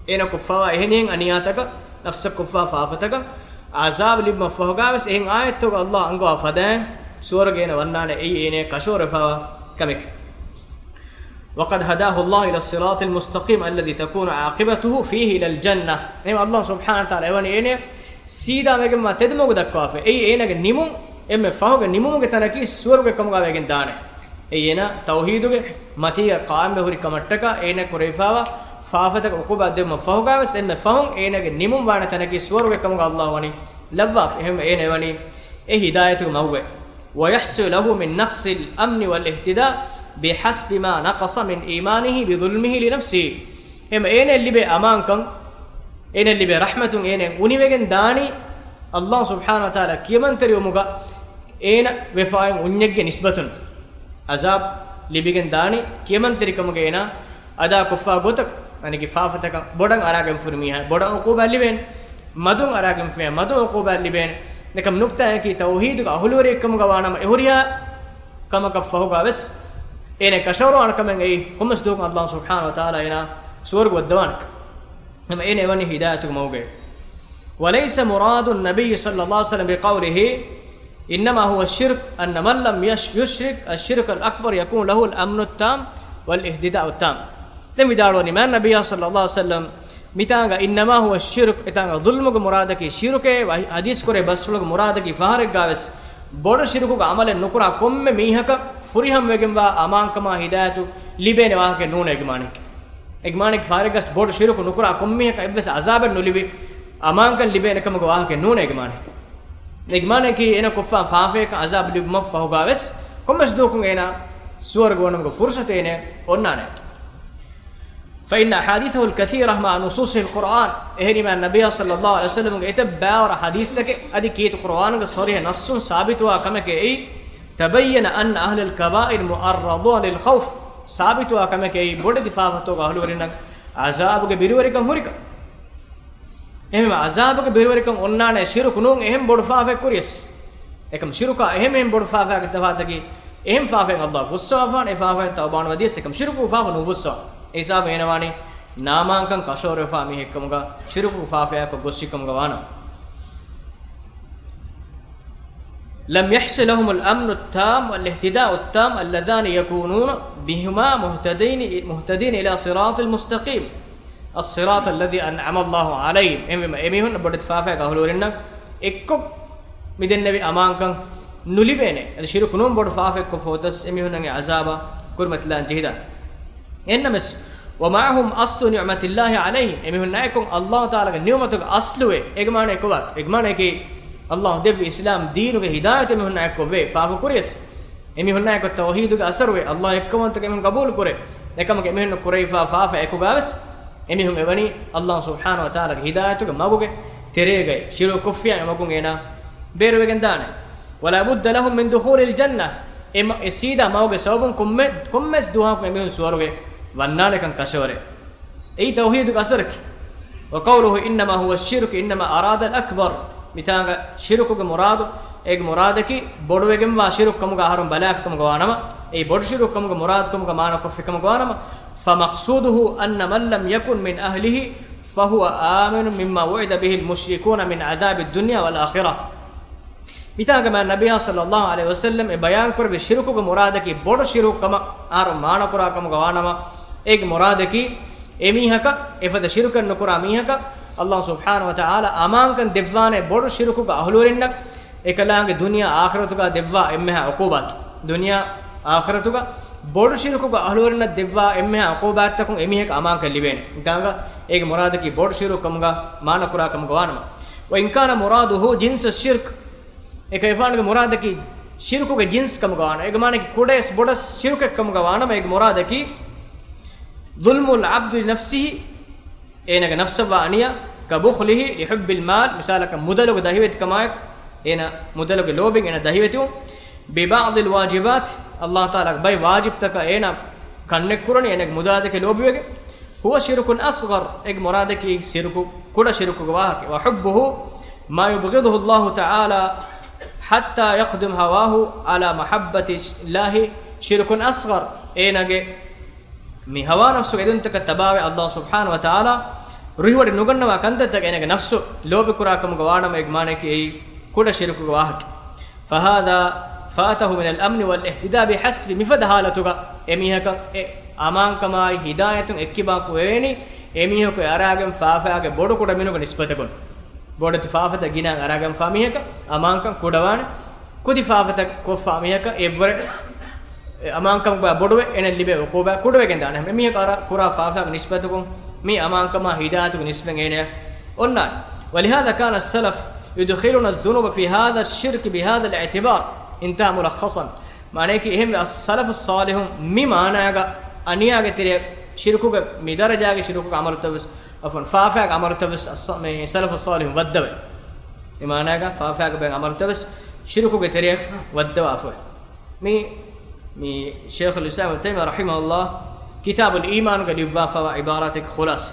އޭނާ ކޮށްފާވާ އެހެނިހެން އަނިޔާތަކަށް، ނަފްސަށް ކޮށްފާ ފާފަތަކަށް އަޒާބު ލިބުމަށް ފަހުގާވެސް އެހެން އާޔަތްތަކުގަ އައްލާހު އަންގަވާ ފަދައިން ސުވަރުގެ އޭނަ ވަންނާނެ. އެއީ އޭނަ ކަށަވަރުވެފާވާ ކަމެކެ. وقد هداه الله إلى الصراط المستقيم الذي تكون عاقبته فيه إلى الجنة. އެހެން އައްލާހު ސުބްޙާނަހު ވަތަޢާލާ އެވަނީ އޭނަ ސީދާ ވެގެންވާ ތެދުމަގު ދައްކަވާފަ. އެއީ އޭނަގެ ނިމުން، އެންމެ ފަހުގެ ނިމުމުގެ ތަނަކީ ސުވަރުގެ ކަމުގަ ވެގެން ދާނެ. އެއީ އޭނަ ތައުޙީދުގެ މަތީގަ ޤާއިމްވެ ހުރި ކަމަށްޓަކާ އޭނަ ކުރެވިފާވާ ފާފަތަކަށް ޢުޤޫބާ ދެއްވުމަށް ފަހުގާވެސް އެންމެ ފަހުން އޭނަގެ ނިމުން ވާނެ ތަނަކީ ސުވަރުގެ ކަމުގަ އައްލާހު ވަނީ ލައްވާފަ. އެހެންވެ އޭނަ އެވަނީ އެ ހިދާޔަތުގެ މަގުގައި. ويحصل له من نقص الأمن والاهتداء بحسب ما نقص من إيمانه بظلمه لنفسه. އެހެން އޭނަ ލިބޭ އަމާންކަން، އޭނަ ލިބޭ ރަޙްމަތުން އޭނަ އުނިވެގެން ދާނީ އައްލާހު ސުބްޙާނަހު ވަތަޢާލާ ކިޔަމަންތެރިވުމުގަ އޭނަ ވެފާއިން އުންޏެއްގެ ނިސްބަތުން. ޢަޒާބް ލިބިގެން ދާނީ ކިޔަމަންތެރިކަމުގަ އޭނާ އަދާކޮށްފާ ގޮތަށް، އަނެކި ފާފަތަކަށް ބޮޑަށް އަރާގެންފުރި މީހާ ބޮޑަށް ޢުޤޫބާ ލިބޭނެ، މަދުން އަރާގެންފި މީހާ މަދުން ޢުޤޫބާ ލިބޭނެ. އެކަމް ނުކްތާއަކީ ތައުޙީދުގެ އަހުލުވެރިއެއްކަމުގަ ވާނަމަ އެ ހުރިހާ ކަމަކަށް ފަހުގާވެސް އޭނަ ކަށަވަރުވާނެ ކަމެއް އެއީ ކޮންމެސް ދުވަހަކު އައްލާހު ސުބްޙާނަހު ވަތަޢާލާ އޭނާ ސުވަރުގެ ވައްދަވާނެ. އެހެން އޭނަ އެވަނީ ހިދާޔަތުގެ މަގުގައި. وليس مراد النبي صلى الله عليه وسلم بقوله إنما هو الشرك أن من لم يش-، يشرك الشرك الأكبر يكون له الأمن التام والاهتداء التام. ދެން ވިދާޅުވަނީ މާތް ނަބިއްޔާ ޞައްލައްލާހު ޢަލައިހި ވަސައްލަމް މިތާނގަ إنما هو الشرك، އެތާނގަ ޟުލްމުގެ މުރާދަކީ ޝިރުކޭ، ވަ-، ޙަދީޘް ކުރޭ ބަސްފުޅުގެ މުރާދަކީ ފަހަރެއްގާވެސް ބޮޑު ޝިރުކުގެ ޢަމަލެއް ނުކުރާ ކޮންމެ މީހަކަށް ފުރިހަމަވެގެންވާ އަމާންކަމާ ހިދާޔަތު ލިބޭނެ ވާހަކައެއް ނޫނޭ އޭގެ މާނައަކީ. އޭގެ މާނައަކީ ފަހަރެއްގާވެސް ބޮޑު ޝިރުކު ނުކުރާ ކޮންމީހަކަށް އެއްވެސް ޢަޒާބެއް ނުލިބި އަމާންކަން ލިބޭނެ ކަމުގެ ވާހަކައެއް ނޫނޭ އޭގެ މާނައަކީ. އޭގެ މާނައަކީ އޭނަ ކޮށްފާ ފާފަޔަކަށް ޢަޒާބު ލިބުމަށް ފަހުގާވެސް ކޮންމެސް ދުވަހަކު އޭނާ ސުވަރުގެ ވަނުމުގެ ފުރުޞަތު އޭނައަށް އޮންނާނެ. فإن أحاديثه الكثيرة مع نصوص القرآن، އެހެނީ މާތް ނަބިއްޔާ ޞައްލައްލާހު ޢަލައިހި ވަސައްލަމްގެ އެތައް ބައިވަރަށް ޙަދީޘްތަކެއް އަދި ކީރިތި ޤުރުއާނުގެ ޞަރީޙަ ނައްޞުން ސާބިތުވާ ކަމެކޭ އެއީ، تبين أن أهل الكبائر معرضون للخوف، ސާބިތުވާ ކަމެކޭ އެއީ ބޮޑެތި ފާފަތަކުގެ އަހުލުވެރިންނަށް ޢަޒާބުގެ ބިރުވެރިކަން ހުރިކަން. އެހެންވެ، ޢަޒާބުގެ ބިރުވެރިކަން އޮންނާނެ ޝިރުކު ނޫން އެހެން ބޮޑު ފާފައެއް ކުރިޔަސް. އެކަމް ޝިރުކާ އެހެން އެހެން ބޮޑު ފާފައިގެ ތަފާތަކީ، އެހެން ފާފައިން އައްލާހު ފުއްސަވާފާނެ، އެ ފާފައިން ތައުބާ ނުވަދިޔަސް، އެކަމް ޝިރުކު ފާފަ ނުފުއްސަވާ. އެ ހިސާބުން އޭނަ ވާނީ ނާމާންކަން ކަށަވަރުވެފާ މީހެއްކަމުގަ، ޝިރުކު ފާފައަކަށް ގޮއްސިކަމުގަ ވާނަމަ. لم يحصل لهم الأمن التام والاهتداء التام اللذان يكونون بهما مهتدين، مهتدين إلى صراط المستقيم، الصراط الذي أنعم الله عليهم. އެހެންވީމަ، އެމީހުން ބޮޑެތި ފާފައިގެ އަހުލުވެރިންނަށް އެއްކޮށް މިދެންނެވި އަމާންކަން ނުލިބޭނެ. އަދި ޝިރުކު ނޫން ބޮޑު ފާފައެއްކޮށް ފޯތަސް އެމީހުންނަށް އެ ޢަޒާބަށް ކުރިމަތިލާން ޖެހިދާނެ. އެހެންނަމަވެސް، ومعهم أصل نعمة الله عليهم، އެމީހުންނާއެކު އައްލާހު ތަޢާލާގެ ނިޢުމަތުގެ އަސްލުވޭ. އޭގެ މާނަ ކޮބާތޯ؟ އޭގެ މާނައަކީ، އައްލާހު ދެއްވި އިސްލާމް ދީނުގެ ހިދާޔަތު އެމީހުންނާއެކު ކޮށްވޭ. ފާފަ ކުރިޔަސް އެމީހުންނާއެކު ތައުޙީދުގެ އަސަރުވޭ. އައްލާހު އެއްކަމަށް އެމީހުން ޤަބޫލު ކުރޭ. އެކަމަކު އެމީހުން ކުރެވިފާ ފާފަ އެކުގާވެސް އެމީހުން އެވަނީ އައްލާހު ސުބްޙާނަހު ވަތަޢާލާގެ ހިދާޔަތުގެ މަގުގެ ތެރޭގައި. ޝިރުކު ކޮށްފިޔާ އެމަގުން އޭނާ ބޭރުވެގެން ދާނެ. ولا بد لهم من دخول الجنة، އެ މަ-، އެ ސީދާ މަގުގެ ސަބަބުން ކޮންމެ-، ކޮންމެސް ދުވަހަކު އެމީހުން ސުވަރުގެ ވަންނާނެކަން ކަށަވަރޭ. އެއީ ތައުޙީދުގެ އަސަރަކީ. وقوله إنما هو الشرك إنما أراد الأكبر، މިތާނގަ ޝިރުކުގެ މުރާދު، އޭގެ މުރާދަކީ ބޮޑުވެގެންވާ ޝިރުކު ކަމުގަ އަހަރުން ބަލާފިކަމުގަ ވާނަމަ، އެއީ ބޮޑު ޝިރުކު ކަމުގެ މުރާދު ކަމުގަ މާނަ ކޮށްފިކަމުގަ ވާނަމަ، فمقصوده أن من لم يكن من أهله فهو آمن مما وعد به المشركون من عذاب الدنيا والآخرة. މިތާގަ މާތް ނަބިއްޔާ ޞައްލައްލާހު ޢަލައިހި ވަސައްލަމް އެ ބަޔާން ކުރެއްވި ޝިރުކުގެ މުރާދަކީ ބޮޑު ޝިރުކު ކަމަށް އަހަރު މާނަ ކުރާ ކަމުގަ ވާނަމަ، އޭގެ މުރާދަކީ އެމީހަކަށް، އެފަދަ ޝިރުކެއް ނުކުރާ މީހަކަށް އައްލާހު ސުބްޙާނަހު ވަތަޢާލާ އަމާންކަން ދެއްވާނެ ބޮޑު ޝިރުކުގެ އަހުލުވެރިންނަށް، އެކަލާނގެ ދުނިޔެ އާޚިރަތުގަ ދެއްވާ އެންމެހާ ޢުޤޫބާތު. ދުނިޔެ އާޚިރަތުގަ ބޮޑު ޝިރުކުގެ އަހުލުވެރިންނަށް ދެއްވާ އެންމެހާ ޢުޤޫބާތްތަކުން އެމީހަކަށް އަމާންކަން ލިބޭނެ. މިތާނގަ އޭގެ މުރާދަކީ ބޮޑު ޝިރުކު ކަމުގަ މާނަ ކުރާ ކަމުގަ ވާނަމަ. وإن كان مراده جنس الشرك، އެކަލޭގެފާނުގެ މުރާދަކީ ޝިރުކުގެ ޖިންސް ކަމުގަ ވާނަމަ، އޭގެ މާނައަކީ ކުޑައަސް ބޮޑަސް ޝިރުކެއް ކަމުގަ ވާނަމަ، އޭގެ މުރާދަކީ ظلم العبد لنفسه، އޭނާގެ ނަފްސަށްވާ އަނިޔާ، كبخله لحب المال، މިސާލަކަށް މުދަލުގެ ދަހިވެތިކަމާއެކު، އޭނާ މުދަލުގެ ލޯބިން އޭނާ ދަހިވެތިވުން، ببعض الواجبات، އައްލާހު ތަޢާލާގެ ބައެއް ވާޖިބްތަކަށް އޭނާ ކަންނެއް ކުރަނީ، އޭނާގެ މުދާދެކެ ލޯބިވެގެން، هو شرك أصغر، އޭގެ މުރާދަކީ ޝިރުކު، ކުޑަ ޝިރުކުގެ ވާހަކަ، وحبه ما يبغضه الله تعالى حتى يقدم هواه على محبة الله شرك أصغر. އޭނާގެ މި ހަވާ ނަފްސުގެ އެދުންތަކަށް ތަބާވެ، ﷲ ސުބްޙާނަހޫ ވަތަޢާލާ ރުހިވޮޑި ނުގަންނަވާ ކަންތައްތަކަށް އޭނާގެ ނަފްސު ލޯބިކުރާ ކަމުގަ ވާނަމަ، އޭގެ މާނަޔަކީ އެއީ ކުޑަ ޝިރުކުގެ ވާހަކަ. فهذا فاته من الأمن والاهتداء بحسب، މިފަދަ ޙާލަތުގަ އެމީހަކަށް އެ އަމާންކަމާއި ހިދާޔަތުން އެއްކިބާކު ވެވޭނީ، އެމީހަކު އެ އަރާގެން ފާފައިގެ ބޮޑު ކުޑަ މިނުގެ ނިސްބަތަކުން. ބޮޑެތި ފާފަތައް ގިނަ އަރާގެންފާ މީހަކަށް އަމާންކަން ކުޑަވާނެ. ކުދި ފާފަތައް ކޮށްފާ މީހަކަށް އެއްވަރެ އެ އަމާންކަމުގަ ބޮޑުވެ، އެނެއް ލިބޭ އުޤޫބާ ކުޑަވެގެން ދާނެ. އެމީހަކަށް އަރާ ކުރާ ފާފައިގެ ނިސްބަތަކުން މި އަމާންކަމާ ހިދާޔަތުގެ ނިސްބަތް އޭނަޔަށް އޮންނާނެ. ولهذا كان السلف يدخلون الذنوب في هذا الشرك بهذا الاعتبار. انتهى ملخصا. މާނަޔަކީ އެހެންވެ، އައްސަލަފުއްޞާލިޙު މި މާނާގަ އަނިޔާގެ ތެރެއަށް ޝިރުކުގެ މި ދަރަޖާގެ ޝިރުކުގެ އަމަލުތައް ވެސް، ޢަފުވަން، ފާފައިގެ އަމަލުތައް ވެސް އައްސަ-، މި ސަލަފުއްޞާލިޙު ވައްދަވޭ. މި މާނާގަ ފާފައިގެ ބައެއް އަމަލުތައް ވެސް ޝިރުކުގެ ތެރެއަށް ވައްދަވާފައި. މި، މި ޝޭޚުލް އިސްލާމް އިބްނު ތައިމިއްޔާ ރަޙިމަހުﷲ ކިތާބުލް އީމާންގަ ލިޔުއްވާފައިވާ ޢިބާރާތެއް ޚުލާޞާ.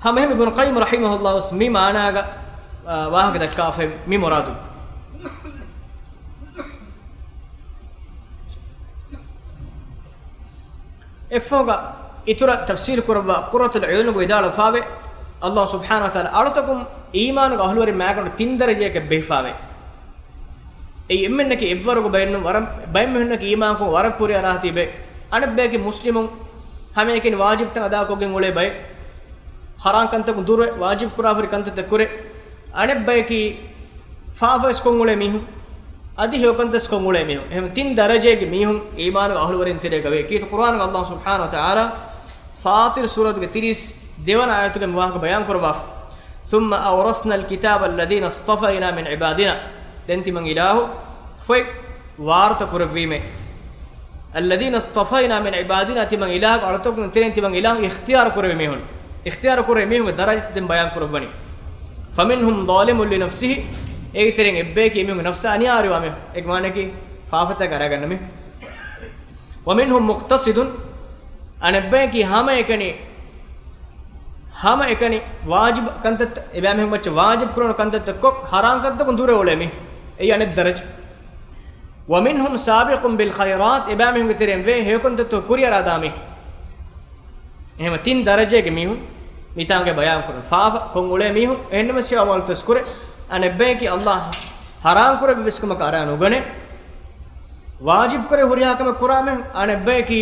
ހަމައެހެން އިބްނު ޤައްޔިމް ރަޙިމަހުﷲ ވެސް މި މާނާގަ، އާ، ވާހަކަ ދައްކާފައި މި މުރާދު. އެއަށްފަހުގަ އިތުރަށް ތަފްސީލު ކުރައްވާ ޤުއްރަތުލް ޢައުނުގަ ވިދާޅުވެފައިވޭ، ﷲ ސުބްޙާނަހޫ ވަތަޢާލާ އަޅުތަކުން އީމާނުގެ އަހުލުވެރިން މާގަނޑު ތިން ދަރަޖައަކަށް ބެހިފައިވޭ. އެއީ އެންމެންނަކީ އެއްވަރުގެ ބައެއްނޫން، ވަރަށް ބައެއް މީހުންނަކީ އީމާންކޮށް ވަރަށް ކުރިއަރާ ތިބޭ. އަނެއްބަޔަކީ މުސްލިމުން ހަމައެކަނި ވާޖިބްތައް އަދާކޮށްގެން އުޅޭ ބައެއް. ހަރާން ކަންތަކުން ދުރުވެ، ވާޖިބް ކުރާފަރި ކަންތައްތައް ކުރޭ. އަނެއްބަޔަކީ ފާފަވެސް ކޮށް އުޅޭ މީހުން. އަދި ހެޔޮކަންތައް ކޮށް އުޅޭ މީހުން. އެހެން ތިން ދަރަޖައެއްގެ މީހުން އީމާނުގެ އަހުލުވެރިން ތެރޭގަ ވޭ. ކީރިތި ޤުރުއާނުގަ ﷲ ސުބްޙާނަހޫ ވަތަޢާލާ ފާޠިރު ސޫރަތުގެ ތިރީސް ދެވަނަ އާޔަތުގައި މި ވާހަކަ ބަޔާން ކުރައްވާފަ. ثم أورثنا الكتاب الذين اصطفينا من عبادنا. ދެން ތިމަން އިލާހު ފޮތް ވާރުތަ ކުރެއްވީމޭ. الذين اصطفينا من عبادنا، ތިމަން އިލާހު އަޅުތަކުން ތެރެއިން ތިމަން އިލާހު އިޚްތިޔާރު ކުރެއްވި މީހުން. އިޚްތިޔާރު ކުރެއްވި މީހުންގެ ދަރަޖަ ދެން ބަޔާން ކުރައްވަނީ. فمنهم ظالم لنفسه، އޭގެ ތެރެއިން އެއްބަޔަކީ އެމީހުންގެ ނަފްސަށް އަނިޔާވެރިވާ މީހުން. އޭގެ މާނައަކީ ފާފަތަކަށް އަރާގަންނަ މީހުން. ومنهم مقتصد، އަނެއްބަޔަކީ ހަމައެކަނި، ހަމައެކަނި ވާޖިބު ކަންތައްތައް، އެބައިމީހުން މައްޗަށް ވާޖިބު ކުރެވުނު ކަންތައްތައް ކޮށް، ހަރާން ކަންތަކުން ދުރަށް އުޅޭ މީހުން. އެއީ އަނެއް ދަރަޖަ. ومنهم سابق بالخيرات، އެބައިމީހުންގެ ތެރެއިން ވޭ ހެޔޮކަންތައްތައް ކުރިއަރާދާ މީހުން. އެހެންވެ ތިން ދަރަޖައިގެ މީހުން މިތާނގައި ބަޔާން ކުރަން. ފާފަ ކޮށް އުޅޭ މީހުން، އެހެންނަމަވެސް ހެޔޮ ޢަމަލުތައް ވެސް ކުރޭ. އަނެއްބަޔަކީ ﷲ ހަރާން ކުރެއްވި ވެސް ކަމަކަށް އަރާ ނުގަނޭ. ވާޖިބު ކުރެ ހުރިހާ ކަމެއް ކުރާ މީހުން. އަނެއްބަޔަކީ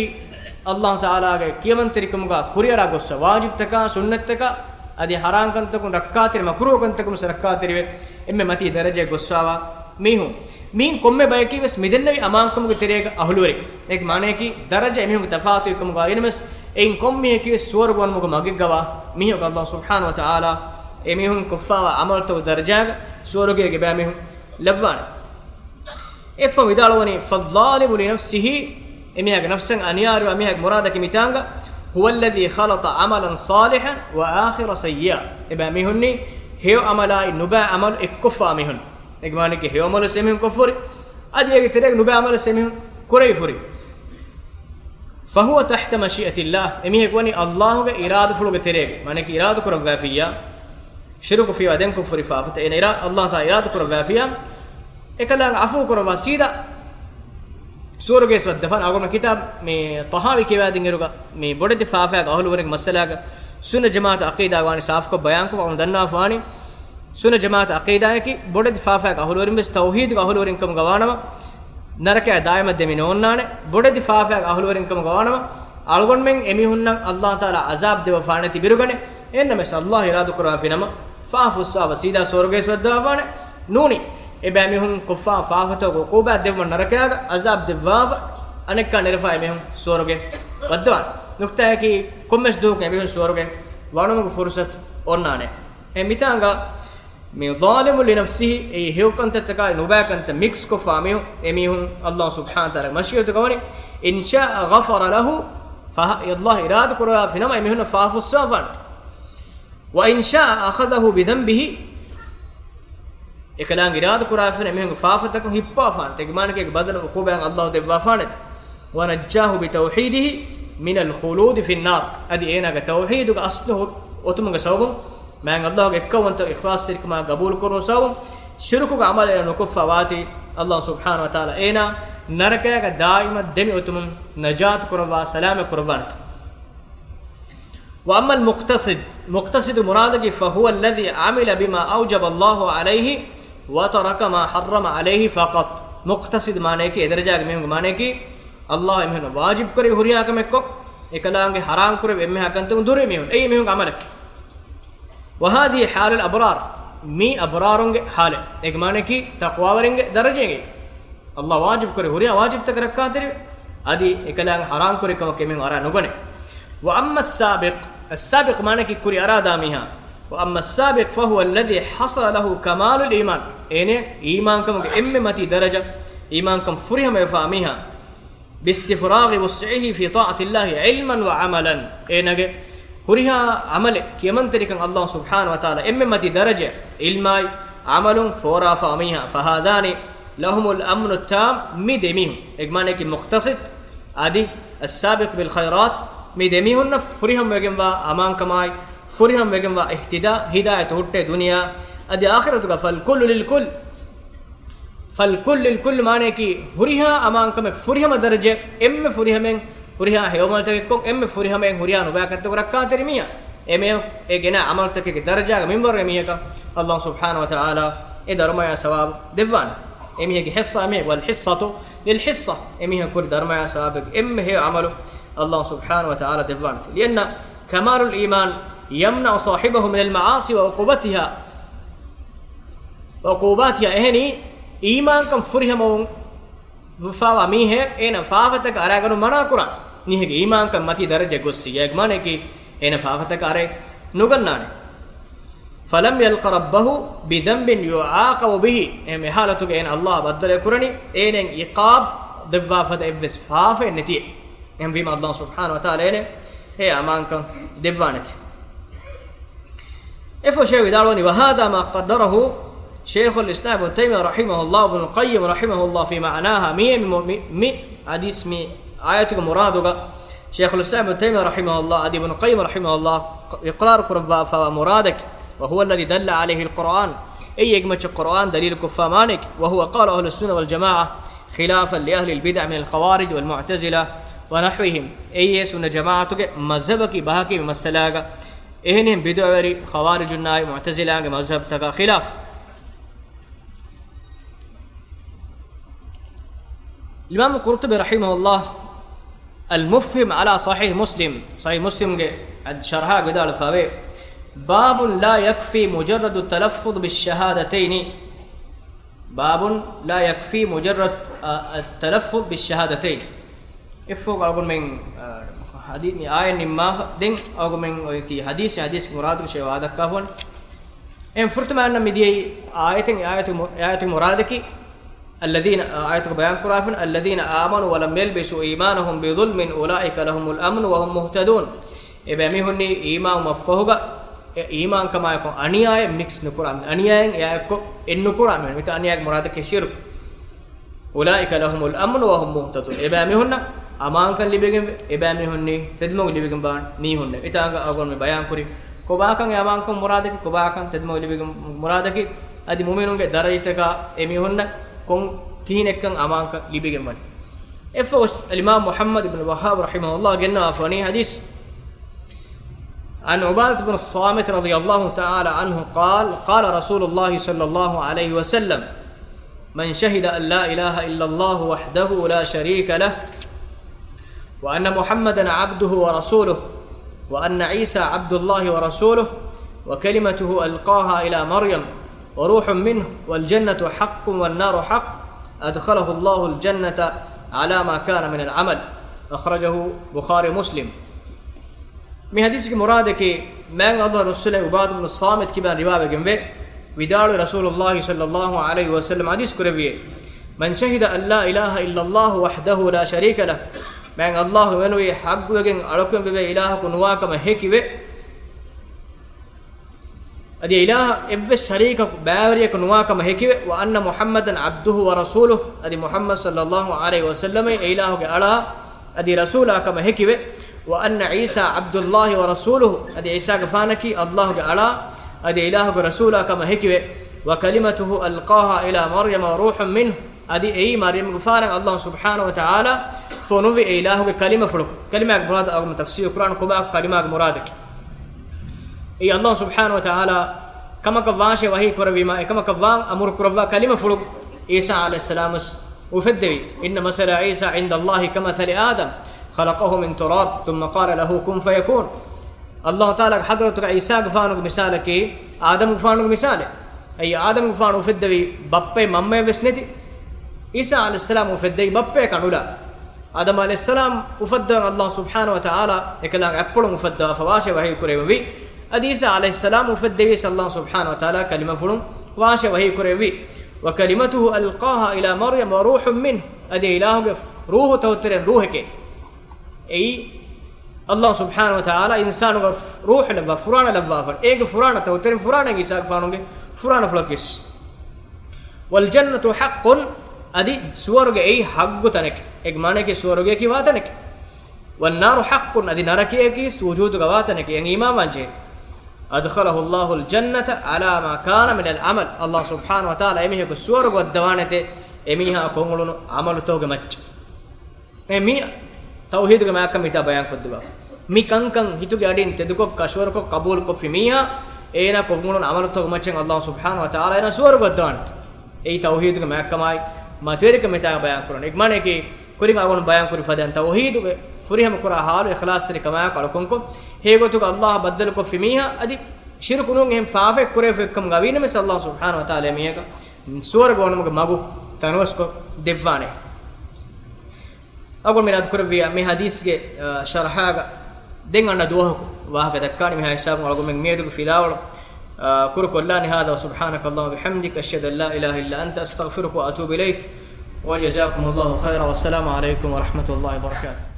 ﷲ ތަޢާލާގެ ކިޔަމަންތެރިކަމުގަ ކުރިއަރާ ގޮއްސަ ވާޖިބުތަކާ، ސުންނަތްތަކާ، އަދި ހަރާން ކަންތަކުން ރައްކާތެރި، މަކްރޫހު ކަންތަކުން ވެސް ރައްކާތެރިވެ، އެންމެ މަތީ ދަރަޖައެއް ގޮއްސަވާ މީހުން. މީން ކޮންމެ ބަޔަކީ ވެސް މިދެންނެވި އަމާންކަމުގެ ތެރޭގަ އަހުލުވެރި. އޭގެ މާނައަކީ ދަރަޖަ އެމީހުންގެ ތަފާތުވިކަމުގަ އިނަމެސް، އެއިން ކޮންމީހަކީ ވެސް ސުވަރުގެ ވަންމުގެ މަގެއްގަވާ މީހަކަށް ﷲ ސުބްޙާނަހޫ ވަތަޢާލާ އެމީހުން ކޮށްފާވާ ޢަމަލުތައް ދަރަޖާގަ ސުވަރުގޭގެ ބައިމީހުން ލައްވާނެ. އެއަށްފަހު ވިދާޅުވަނީ، فالظالم لنفسه، އެމީހާގެ ނަފްސަށް އަނިޔާވެރިވާ މީހާގެ މުރާދަކީ މިތާނގަ، هو الذي خلط عملا صالحا وآخر سيئا. އެބައިމީހުންނީ ހެޔޮ ޢަމަލާއި ނުބައި ޢަމަލު އެއްކޮށްފާ މީހުން. އޭގެ މާނައަކީ ހެޔޮ ޢަމަލު ވެސް އެމީހުން ކޮށްފަ ހުރި، އަދި އޭގެ ތެރޭގަ ނުބައި ޢަމަލު ވެސް އެމީހުން ކުރެވިފަ ހުރި. فهو تحت مشيئة الله، އެމީހަކު ވަނީ ﷲގެ އިރާދަފުޅުގެ ތެރޭގަ. މާނައަކީ އިރާދަ ކުރައްވާފިއްޔާ، ޝިރުކު ފިޔަވާ ދެން ކުށްފުރި ފާފަތައް އޭނަ އިރާ-، ﷲ ތަޢާލާ އިރާދަ ކުރައްވާފިއްޔާ، އެކަލާނގެ ޢަފޫ ކުރައްވާ ސީދާ ސުވަރުގޭ ވައްދަފާނެ. އަޅުގަނޑު ކިތާބު މި ޠަޙާވީ ކިޔަވާދިން އިރުގަ މި ބޮޑެތި ފާފައިގެ އަހުލުވެރިންގެ މައްސަލާގަ ސުންނަ ޖަމާޢަތު ޢަޤީދާ ވާނީ ސާފުކޮށް ބަޔާންކޮށް އަޅުގަނޑު ދަންނަވާފަވާނީ. ސުންނަ ޖަމާޢަތު ޢަޤީދާއަކީ ބޮޑެތި ފާފައިގެ އަހުލުވެރިން ވެސް ތައުޙީދުގެ އަހުލުވެރިން ކަމުގަ ވާނަމަ، ނަރަކަޔަށް ދާއިމަށް ދެމި ނޯންނާނެ. ބޮޑެތި ފާފައިގެ އަހުލުވެރިން ކަމުގަ ވާނަމަ، އަޅުގަނޑުމެން އެމީހުންނަށް ﷲ ތަޢާލާ ޢަޒާބު ދެއްވާފާނެތީ ބިރުގަނެ. އެހެންނަމަވެސް ﷲ އިރާދަކުރާފިނަމަ، ފާފަ ފުއްސާފަ ސީދާ ސުވަރުގޭ ވެސް ވައްދަވާފާނެ. ނޫނީ، އެބައިމީހުން ކޮށްފާ ފާފަތަކުގެ ޢުޤޫބާތް ދެއްވަން ނަރަކަޔާގަ ޢަޒާބު ދެއްވާފަ، އަނެއްކާ ނެރެފަ އެމީހުން ސުވަރުގޭ ވައްދަވާނެ. ނުކްތާއަކީ، ކޮންމެސް ދުވަހަކު އެމީހުން ސުވަރުގޭ ވަނުމުގެ ފުރުޞަތު އޮންނާނެ. އެ މިތާނގަ މި ظالم لنفسه، އެއީ ހެޔޮކަންތައްތަކާއި ނުބައިކަންތައް މިކްސް ކޮށްފާ މީހުން، އެމީހުން ﷲ ސުބްޙާނަހޫ ވަތަޢާލާގެ މަޝީއަތުގަ ވަނީ، إن شاء غفر له، ފަހަ-، ﷲ އިރާދަ ކުރާފިނަމަ އެމީހުންނަށް ފާފަ ފުއްސަވާފާނެ. وإن شاء أخذه بذنبه، އެކަލާނގެ އިރާދަ ކުރާފިނަމަ އެމީހުންގެ ފާފަތަކުން ހިއްޕާފާނެ. އޭގެ މާނައަކީ އޭގެ ބަދަލު ޢުޤޫބާތް ﷲ ދެއްވާފާނެތަ. ونجاه بتوحيده من الخلود في النار. އަދި އޭނާގެ ތައުޙީދުގެ އަސްލު އޮތުމުގެ ސަބަބުން މާތް ﷲ ގެ އެއްކައުވަންތަ އިޚްލާޞްތެރިކަމާ ގަބޫލު ކުރުމުން ސަބަބުން ޝިރުކުގެ ޢަމަލެއް ނުކޮށްފަ ވާތީ، ﷲ ސުބްޙާނަހޫ ވަތަޢާލާ އޭނާ ނަރަކައިގަ ދާއިމަށް ދެމި އޮތުމުން ނަޖާތު ކުރައްވާ ސަލާމަތް ކުރައްވާނެތެ. وأما المقتصد، މުޤްތަޞިދު މުރާދަކީ، فهو الذي عمل بما أوجب الله عليه وترك ما حرم عليه فقط. މުޤްތަޞިދު މާނަޔަކީ، އެ ދަރަޖާގެ މީހުންގެ މާނަޔަކީ، ﷲ އެމީހުން ވާޖިބު ކުރެއްވި ހުރިހާ ކަމެއްކޮށް، އެކަލާނގެ ޙަރާމް ކުރެއްވި އެންމެހާ ކަންތައް ދުރުވި މީހުން. އެއީ މީހުންގެ ޢަމަލަކީ. وهذه حال الأبرار، މީ އަބްރާރުންގެ ޙާލެއް. އޭގެ މާނަޔަކީ، ތަޤްވާވެރިންގެ ދަރަޖައިގެ. ﷲ ވާޖިބު ކުރި ހުރިހާ ވާޖިބުތަކަށް ރައްކާތެރިވެ، އަދި އެކަލާނގެ ޙަރާމް ކުރި ކަމަކަށް އެމީހުން އަރާ ނުގަނެ. وأما السابق، السابق މާނައަކީ ކުރި އަރާދާ މީހާ. وأما السابق فهو الذي حصل له كمال الإيمان، އޭނަ އީމާންކަމުގެ އެންމެ މަތީ ދަރަޖަ، އީމާންކަން ފުރިހަމަވެފާ މީހާ. باستفراغ وسعه في طاعة الله علما وعملا، އޭނަގެ ހުރިހާ ޢަމަލެއް ކިޔަމަންތެރިކަން ﷲ ސުބްޙާނަހޫ ވަތަޢާލާ އެންމެ މަތީ ދަރަޖަ ޢިލްމާއި ޢަމަލުން ފޯރާފާ މީހާ. فهذان لهم الأمن التام، މި ދެމީހުން، އެގެ މާނައަކީ މުޤްތަޞިދު އަދި السابق بالخيرات، މި ދެމީހުންނަށް ފުރިހަމަވެގެންވާ އަމާންކަމާއި، ފުރިހަމަވެގެންވާ އިހްތިދާ، ހިދާޔަތު ހުއްޓޭ ދުނިޔެއާ އަދި އާޚިރަތުގަ. فالكل للكل، فالكل للكل މާނައަކީ، ހުރިހާ އަމާންކަމެއް ފުރިހަމަ ދަރަޖައެއް، އެންމެ ފުރިހަމައެއް ހުރިހާ ހެޔޮ ޢަމަލުތަކެއްކޮށް، އެންމެ ފުރިހަމައެއް ހުރިހާ ނުބައި ކަންތަކު ރައްކާތެރި މީހާ. އެމެ އެ ގެނަ ޢަމަލުތަކެއްގެ ދަރަޖާގަ މިންވަރު އެމީހަކަށް ﷲ ސުބްޙާނަހޫ ވަތަޢާލާ އެ ދަރުމަޔާ ސަވާބު ދެއްވާނެ. އެމީހެއްގެ ޙިއްޞާ މީހެއް، والحصة للحصة، އެމީހަށް ކުރި ދަރުމަޔާ ސަވާބެއްގެ އެންމެ ހެޔޮ ޢަމަލު ﷲ ސުބްޙާނަހޫ ވަތަޢާލާ ދެއްވާނެ. لأن كمال الإيمان يمنع صاحبه من المعاصي وعقوبتها، وعقوباتها، އެހެނީ، އީމާންކަން ފުރިހަމަވުން ވެފާވާ މީހެއް އޭނަ ފާފަތަކަށް އަރާގަނުން މަނާ ކުރާ. މީހެއްގެ އީމާންކަން މަތީ ދަރަޖަ ގޮއްސި، އޭގެ މާނައަކީ އޭނަ ފާފަތަކަށް އަރައެއް ނުގަންނާނެ. فلم يلق ربه بذنب يعاقب به، އެހެން އެ ޙާލަތުގަ އޭނަ ﷲ ބައްދަލު ކުރަނީ، އޭނައަށް ޢިޤާބު ދެއްވާ ފަދަ އެއްވެސް ފާފައެއް ނެތިއެ. އެހެންވީމަ ﷲ ސުބްޙާނަހޫ ވަތަޢާލާ އޭނަ އެ އަމާންކަން ދެއްވާނެތެ. އެފަހު ޝޭޚް ވިދާޅުވަނީ، وهذا ما قدره شيخ الإسلام ابن تيمية رحمه الله وابن القيم رحمه الله في معناها، މި، މި، މި، މި ޙަދީޘް މި އާޔަތުގެ މުރާދުގަ ޝޭޚުލް އިސްލާމް އިބްނު ތައިމިއްޔާ ރަޙިމަހުﷲ އަދި އިބްނު ޤައްޔިމް ރަޙިމަހުﷲ އިޤްރާރު ކުރައްވާފައިވާ މުރާދަކީ، وهو الذي دل عليه القرآن، އެއީ އެގެ މައްޗަށް ޤުރުއާން ދަލީލު ކޮށްފަ މާނައެކޭ، وهو قول أهل السنة والجماعة خلافا لأهل البدع من الخوارج والمعتزلة ونحوهم، އެއީ ސުންނަ ޖަމާޢަތުގެ މަޒްހަބަކީ ބަހަކީ މި މައްސަލާގަ އެހެނިހެން ބިދުޢަވެރި ޚަވާރިޖުންނާއި މުޢުތަޒިލާގެ މަޒްހަބުތަކާ ޚިލާފް. އިމާމު ޤުރްޠުބީ ރަޙިމަހުﷲ އަލް މުފްހިމް ޢަލާ ޞަޙީޙް މުސްލިމް، ޞަޙީޙް މުސްލިމްގެ ޝަރްޙާ ވިދާޅުފަވޭ، باب لا يكفي مجرد التلفظ بالشهادتين. باب لا يكفي مجرد، އަ، التلفظ بالشهادتين. އެއަށްފަހު އަޅުގަނޑުމެން، އަ، ޙަދީ-، މި އާޔަތް ނިންމާފަ. ދެން އަޅުގަނޑުމެން އޮތީ ޙަދީޘް، ޙަދީޘްގެ މުރާދު ޝޭޚް ވާދަކާފަ. އެހެން ފުރަތަމަ އަންނަ މިދިޔައީ އާޔަތެއް، އާޔަތު މު-، އާޔަތުގެ މުރާދަކީ، الذين، އާޔަތުގަ ބަޔާން ކުރާފަ، الذين آمنوا ولم يلبسوا إيمانهم بظلم أولئك لهم الأمن وهم مهتدون. އެބައިމީހުންނީ އީމާންވުމަށްފަހުގަ، އެ އީމާންކަމާއެކު އަނިޔާއެއް މިކްސް ނުކުރާ، އަނިޔާއެއް އެއާއެއްކޮށް އެއްނުކުރާ މީހުން. މިތާ އަނިޔާގެ މުރާދަކީ ޝިރުކު. أولئك لهم الأمن وهم مهتدون. އެބައިމީހުންނަށް އަމާންކަން ލިބިގެންވޭ، އެބައިމީހުންނީ ތެދުމަގު ލިބިގެންވާ މީހުންނޭ. މިތާނގަ އަޅުގަނޑު މި ބަޔާންކުރި ކޮބާކަން އެ އަމާންކަން މުރާދަކީ، ކޮބާކަން ތެދުމަގު ލިބިގެން މުރާދަކީ، އަދި މުއުމިނުންގެ ދަރަޖަތަކާ އެމީހުންނަށް ކޮން ކިހިނެއްކަން އަމާންކަން ލިބިގެންވަނީ. އެއްފަހު އިމާމު މުޙައްމަދު ބިން ވައްހާބް ރަޙިމަހުﷲ ގެންނަވާފަވަނީ ޙަދީޘް، عن عبادة بن الصامت رضي الله تعالى عنه قال، قال رسول الله صلى الله عليه وسلم، من شهد أن لا إله إلا الله وحده لا شريك له، وأن محمدا عبده ورسوله، وأن عيسى عبد الله ورسوله، وكلمته ألقاها إلى مريم، وروح منه، والجنة حق والنار حق، أدخله الله الجنة على ما كان من العمل. أخرجه البخاري ومسلم. މި ޙަދީޘްގެ މުރާދަކީ، މާތް ﷲ ރަސޫލާ ޢުބާދަ ބިން ޞާމިތް ކިބައިން ރިވާވެގެންވޭ، ވިދާޅުވި ރަސޫލުﷲ ޞައްލަﷲ ޢަލައިހި ވަސައްލަމަ ޙަދީޘް ކުރެއްވިއޭ، من شهد أن لا إله إلا الله وحده لا شريك له، މާތް ﷲ އެންމެ ޙައްޤުވެގެން އަޅުކަމެއް ވެވޭ އިލާހަކު ނުވާ ކަމަށް ހެކިވެ، އަދި އިލާހަށް އެއްވެސް ޝަރީކަކު ބައިވެރިޔަކު ނުވާ ކަމަށް ހެކިވެ، وأن محمدا عبده ورسوله، އަދި މުޙައްމަދު ޞައްލަﷲ ޢަލައިހި ވަސައްލަމަ އެ އިލާހުގެ އަޅާ އަދި ރަސޫލާ ކަމަށް ހެކިވެ، وأن عيسى عبد الله ورسوله، އަދި ޢީސާގެފާނަކީ ﷲގެ އަޅާ އަދި އިލާހުގެ ރަސޫލާ ކަމަށް ހެކިވޭ، وكلمته ألقاها إلى مريم وروح منه، އަދި އެއީ މަރްޔަމްގެފާނަށް ﷲ ސުބްޙާނަހު ވަތަޢާލާ ފޮނުވި އެ އިލާހުގެ ކަލިމަފުޅު. ކަލިމާގެ މުރާދު އަޅުގަނޑު ތަފްސީލު ކުރާނަން ކޮބާ ކަލިމާގެ މުރާދަކީ. އެއީ ﷲ ސުބްޙާނަހު ވަތަޢާލާ ކަމަކަށް ވާށޭ ވަޙީ ކުރެއްވީމާ، އެކަމަކަށް ވާން އަމުރު ކުރައްވާ ކަލިމަފުޅު ޢީސާ ޢަލައިހިއްސަލާމް ވެސް އުފެއްދެވީ. إن مثل عيسى عند الله كمثل آدم خلقه من تراب ثم قال له كن فيكون. ﷲ ތަޢާލާގެ ޙަޟްރަތުގަ ޢީސާގެފާނުގެ މިސާލަކީ އާދަމްގެފާނުގެ މިސާލެއް. އެއީ އާދަމްގެފާނު އުފެއްދެވީ ބައްޕައެއް މަންމައެއް ވެސް ނެތި. ޢީސާ ޢަލައިހިއްސަލާމް އުފެއްދެވީ ބައްޕަޔަކާ ނުލާ. އާދަމް ޢަލައިހިއްސަލާމް އުފައްދަވަން ﷲ ސުބްޙާނަހު ވަތަޢާލާ އެކަލާނގެ އަތްޕުޅުން އުފައްދަވާފަ ވާށޭ ވަޙީ ކުރެއްވީ. އަދި ޢީސާ ޢަލައިހިއްސަލާމް އުފެއްދެވީ ވެސް ﷲ ސުބްޙާނަހު ވަތަޢާލާ ކަލިމަފުޅުން ވާށޭ ވަޙީ ކުރެއްވީ. وكلمته ألقاها إلى مريم وروح منه، އަދި އިލާހުގެ ރޫޙު ތައުތެރެން ރޫޙެކޭ. އެއީ ﷲ ސުބްޙާނަހު ވަތަޢާލާ އިންސާނުގެ ރޫޙު ލައްވާ، ފުރާނަ ލައްވާފަ، އޭގެ ފުރާނަ ތައުތެރެން ފުރާނަ ޢީސާގެފާނުގެ ފުރާނަފުޅަކީ ވެސް. والجنة حق، އަދި ސުވަރުގެ އެއީ ޙައްޤު ތަނެކޭ. އޭގެ މާނައަކީ ސުވަރުގެއަކީ ވާތަނެކޭ. والنار حق، އަދި ނަރަކަޔަކީ ވެސް ވުޖޫދުގަ ވާތަނެކޭ. އެނގޭ އީމާންވާންޖެހޭ. أدخله الله الجنة على ما كان من العمل. ﷲ ސުބްޙާނަހު ވަތަޢާލާ އެމީހަކު ސުވަރުގެ ވައްދަވާނެތޭ، އެމީހާ ކޮށްއުޅުނު ޢަމަލުތަކުގެ މައްޗަށް. އެ މީ ތައުޙީދުގެ މާތްކަން މިތާ ބަޔާންކޮށްދެއްވާ. މި ކަންކަން ހިތުގެ އަޑިން ތެދުކޮށް، ކަށަވަރުކޮށް، ޤަބޫލުކޮށްފި މީހާ، އޭނާ ކޮށްއުޅުނު ޢަމަލުތަކުގެ މައްޗަށް ﷲ ސުބްޙާނަހު ވަތަޢާލާ އޭނާ ސުވަރުގެ ވައްދަވާނެތޭ. އެއީ ތައުޙީދުގެ މާތްކަމާއި މަތިވެރިކަން މިތާ ބަޔާންކުރަން. އެގެ މާނައަކީ، ކުރިން އަޅުގަނޑު ބަޔާންކުރި ފަދައިން ތައުޙީދުގެ ފުރިހަމަކުރާ ޙާލު އިޚްލާޞްތެރިކަމާއެކު އަޅުކަންކޮށް، ހެޔޮގޮތުގަ ﷲ އަށް ބައްދަލުކޮށްފި މީހާ އަދި ޝިރުކު ނޫން އެހެން ފާފައެއް ކުރެވިފައެއްކަމުގަ ވީނަމަވެސް ﷲ ސުބްޙާނަހު ވަތަޢާލާ އެމީހަކަށް ސުވަރުގެ އުނުމުގެ މަގު ތަނަވަސްކޮށް ދެއްވާނެ. އަޅުގަނޑު މި ރަދުކުރެއްވިޔާ މި ޙަދީޘްގެ، އަ، ޝަރަޙާގަ ދެން އަންނަ ދުވަހަކު ވާހަކަ ދައްކާނެ. މިހާ ހިސާބުން އަޅުގަނޑުމެން މިއަދުގެ ފިލާވަޅު، އަ، ކުރުކޮށްލާނެ. هذا وسبحانك اللهم وبحمدك، أشهد أن لا إله إلا أنت، أستغفرك وأتوب إليك. وجزاكم الله خيرا، والسلام عليكم ورحمة الله وبركاته.